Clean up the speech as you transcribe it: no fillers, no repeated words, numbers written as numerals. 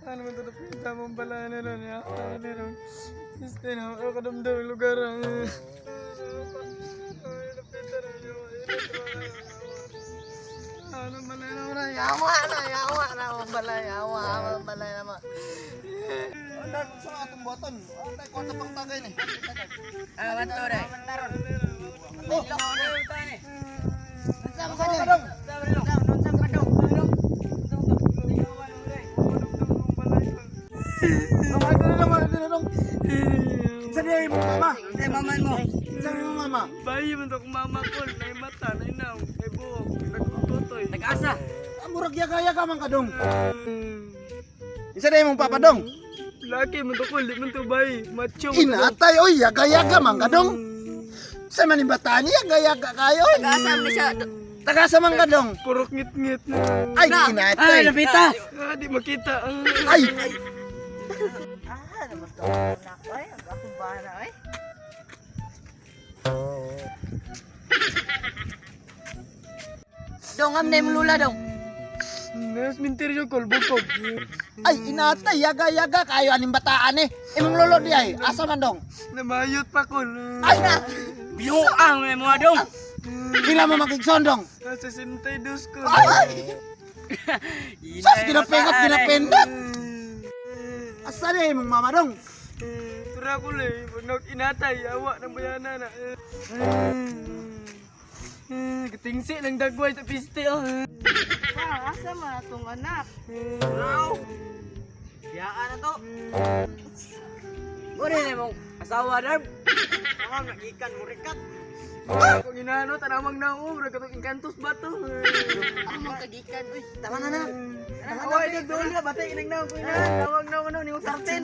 Ano man ito pinta mong bala na ron ya? Ano ron? Este na ako kadamdam ang lugar. Ano balay na ron? Yawa na, yawa na, ang balay, yawa, ang balay na mo. Andar sa atong buhaton. Ay, kwarta pang tagay ni. Ah, wanto dai. Oh. Sama ka dong. Ay, dili lang, dili lang. Sa diay mo mama. Sa mama mo. Sa mo mama. Bayi man to akong mama ko, nay mata, nay naw, nay buhok, nagtutoy. Nag-asa. Ah, murag yaga-yaga man ka dong. Isa diay mong papa dong. Laki man to ko, di man to bayi, macho. Inatay oy, yaga-yaga man ka dong. Sa man bataan yaga-yaga kayo. Oy. Nag-asa man siya. Tagasa man ka dong. Purok ngit-ngit na. Ay, inatay. Ay, napita. Ah, di makita. Ay, Ah, naman to. Anak, ay, ang akong bana, ay. Dong, am na imong lula dong. Nas minteryo kol bukog. Ay, inatay, yaga-yaga kayo aning bataan eh. Imong lolo di ay, asa man dong? Namayot pa kol. Ay na. Binuang may mga dong. Pila mo magigson dong? Nasa 62 ko. Ay! Sus, ginapengot, ginapendot. Asa na imong mama dong? Tura ko le, pag nag inatay, awa ng bayana na. Katingsi ng dagway sa piste. Oh. Pa, asa man atong anak? Wow. Biyaan na to. Muna na mong asawa, Darb. Mga nagikan mo rikat. Kung inano, tanamang na ako, murag katong inkantos ba to? Among kagikan, uy. Tama na na. Away, nagduol na, batay, inag na ako ina. Tawag na ako na, ni sarten.